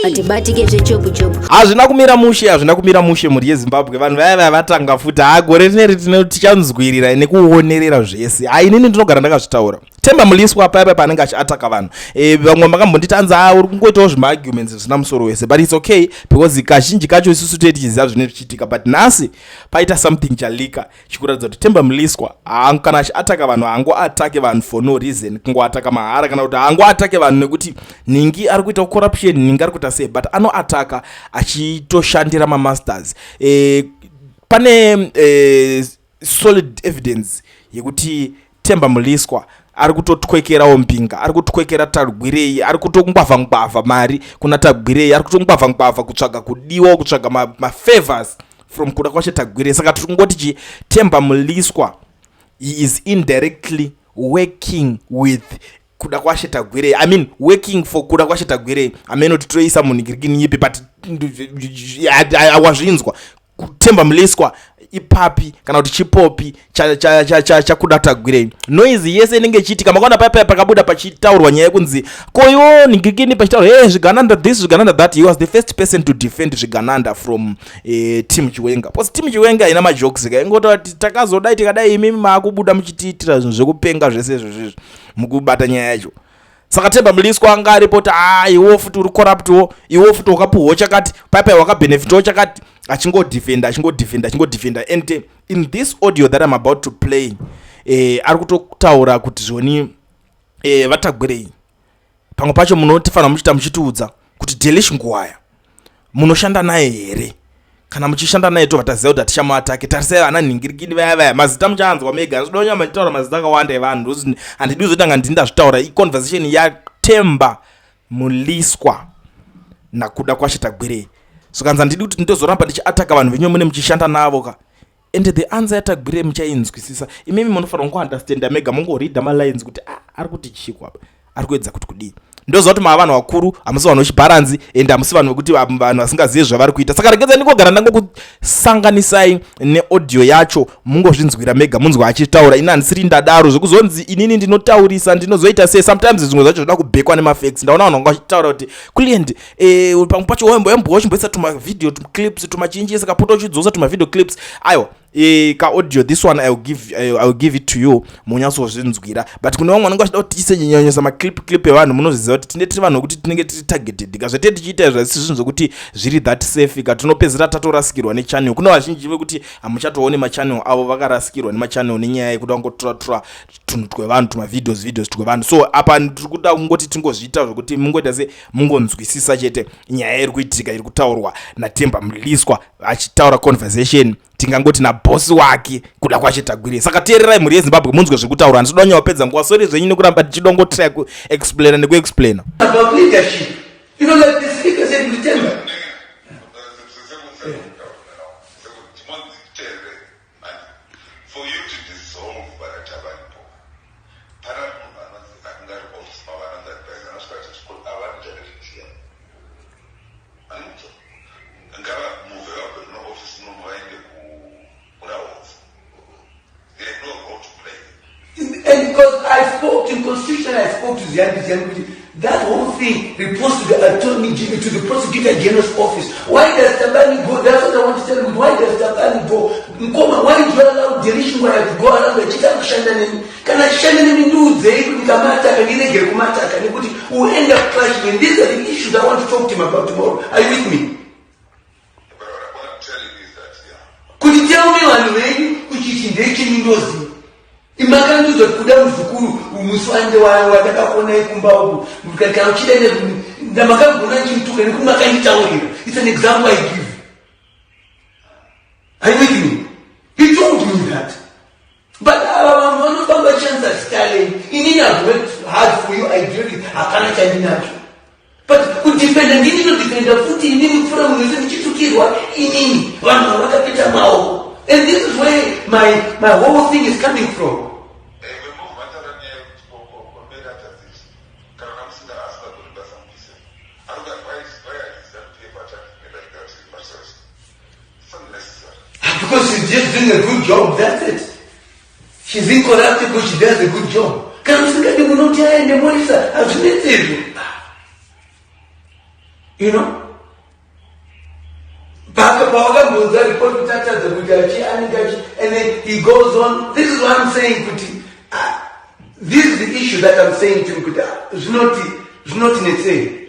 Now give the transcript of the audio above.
Hatibatike zvechopu-chopu. Hazvina kumira mushe, hazvina kumira mushe, mhuri yeZimbabwe. Vanhu vaya vaya vatanga futi. Ha, gore rineri tichanzwirira nekuonerera zvese. Ha, inini ndinogara ndakazvitaura, Temba Mliswa paya paya paanenge achiataka vanhu, vamwe makambonditi anzi, a, uri kungoitawo zvimaarguments zvisina musoro wese, but it's okay because kazhinji kacho isusu tee tichiziva zvinenge zvichiitika. But nhasi paita something chalika chikuratidza kuti Temba Mliswa kana achiataka vanhu, haangoatake vanhu for no reason, kungoataka mahara, kana kuti haangoatake vanhu nekuti nhingi ari kuita corruption, nhingi ari kuita sei, but anoataka achitoshandira mamasters. Pane solid evidence yekuti Temba Mliswa ari kutotwekerawo mbinga, ari kutwekera Tagwirei, ari kutongwavha ngwavha mari kuna Tagwirei, ari kutongwavha ngwavha kutsvaga kudiwa, kutsvaga mafavors from Kudakwashe Tagwirei. Saka tiri kungoti chi Temba Mliswa, he is indirectly working with Kudakwashe Tagwirei, I mean, working for Kudakwashe Tagwirei. Amene kuti toisa munhingirikini yipi, but wazvinzwa, Temba Mliswa ipapi kana kuti chipopi chaKuda Tagwirei. Noise yese inenge ichiitika, makaona paya paya pakabuda pachitaurwa nyaya yekunzi koyo nhingirikini, pachitaurwa, "Hey, zvigananda this, zvigananda that," he was the first person to defend zvigananda from Team Chiwenga, because Team Chiwenga haina majokes ka. Ingototi takazodai tikadai, imimi maakubuda muchitiitira zvinhu zvekupenga zvese izvozvizvi mukubata nyaya yacho. Saka Temba Mliswa anga aripo kuti, a, iwo futi uri corruptwo, iwo futi wakapuhwo chakati, paipai wakabhenefitawo chakati, achingodefenda, achingodefenda, achingodefenda. And in this audio that I'm about to play, ari kutotaura kuti zvoni, vaTagwirei, pamwe pacho munotifanira muchiita muchitiudza kuti Delish Nguwaya munoshanda naye here. Kana muchishanda naye, tobva taziva kuti hatichamuatake. Tarisai vana nhingirikini vaya vaya, mazita muchaanzwa mega. Handinoda kunyamba ndichitaura mazita akawanda evanhu, handidi kuzotanga ndini ndazvitaura. Iconversation yaTemba Mliswa naKudakwashe Tagwirei. Zvikanzi, handidi kuti nditozoramba ndichiataka vanhu venyu mune muchishanda navo ka. And the answer yaTagwirei muchainzwisisa imimi. Munofanira kungoundestanda mega, mungoreada malines kuti, ah, ari kuti chiko apa, ari kuedza kuti kudii. Ndoziva kuti mava vanhu vakuru, hamusi vanhu vechibharanzi and hamusi vanhu vekuti vanhu vasingazivi zvavari kuita. Saka regedza ndingogara ndangokusanganisai neaudio yacho, mungozvinzwira mega, munzwa achitaura. Ini handisiri ndadaro zvekuzonzi inini ndinotaurisa, ndinozoita sei. Sometimes zvimwe zvacho zvoda kubhekwa nemafacts. Ndaona vanhu vanga vachitaura kuti client, pamwe pacho waimbwa uchimboisa tumavideo tumaclips tumachinji, saka pota uchidzosa tumavideo clips. Aiwa, kaaudio, this one I will give it to you, munyatsozvinzwira. But kune vamwe vanenge vachida kuti tiisenyanyanyisa maclip clip evanhu, munozviziva kuti tine tiri vanhu vekuti tinenge tiri targeted ka. Zvatee tichiita izvo hazisi zvinhu zvokuti zviri that safe ka. Tinopedzera tatorasikirwa nechannel. Kune vazhinji vekuti hamuchatooni machannel avo, vakarasikirwa nemachannel nenyaya yekuda kungotora-tora tunhu twevanhu, tumavideos videos twevanhu. So apa tiri kuda kungoti tingozviita zvokuti mungoita se mungonzwisisa chete nyaya iri kuitika, iri kutaurwa naTemba Mliswa achitaura conversation, tingangoti nabhosi wake Kudakwashe Tagwirei. Saka teererai, mhuri yeZimbabwe, munzwe zviri kutaurwa. Handinoda kunyanya nguva. Sorry zvenyu nekuramba tichidongotry kuexplaina nekuexplaina. About leadership. Like the speaker said, Mutemba. For you to dissolve vanaThabani, pana munhu anonzi akanga ari office mavo anonzi advisor, anosvika achiti avanoita nezvetiya anonzo ngavamuvhe, vabve muno office munomu, vaende kuMurahodzi. They have no role to play. And because I spoke to Constitution, I spoke to Ziyambi Ziyambi, that whole thing reports to the attorney general, to the prosecutor general's office. Why does Tabani go? That's what I want to tell you. Why does Tabani go? Mkoma, why do you allow Delish Ngwaya to go around achita kushanda nemi? Kana achishanda nemi, ndiudzei kuti ndikamataka, ndiregere kumataka, nekuti we end up clashing. And these are the issues I want to talk to him about tomorrow. Are you with me? But what I'm telling you is that, yeah, Kuti tell me, vanhu venyu kuchichi ndechenyu, ndoziva imakandiudza kuti kuda muzukuru musi wande wandakafonai kumba uku, kana uchida ndamakagona chimutuka nekuti makanditaurira. It's an example I give. Are you with me? He told me that. But ava vanhu vanofamba vachishandisa zita renyu. Inini have worked hard for you ideally, hapana chandinacho, but kudefenda, ndini ndodefenda futi inini kupfuura munhu wese, ndichitukirwa inini, vanhu ava vakapeta maoko. And this is where my whole thing is coming from. Vemuvhatara nyaya yekuti kwamberi atadziti kana namusinga asingagoni basa mubise ari kuti, why is that paper attacking me like that in my service? It's unnecessary. Because she's just doing a good job, that's it. She's incorruptible, she does a good job. Kana musingadi, munoti aende, moisa, hazvinetsezvo. Pawakambonza report kuti atadza kuti achi anenge achi, and then he goes on. This is what I'm saying kuti this is the issue that I'm saying to him kuti zvinoti netsei.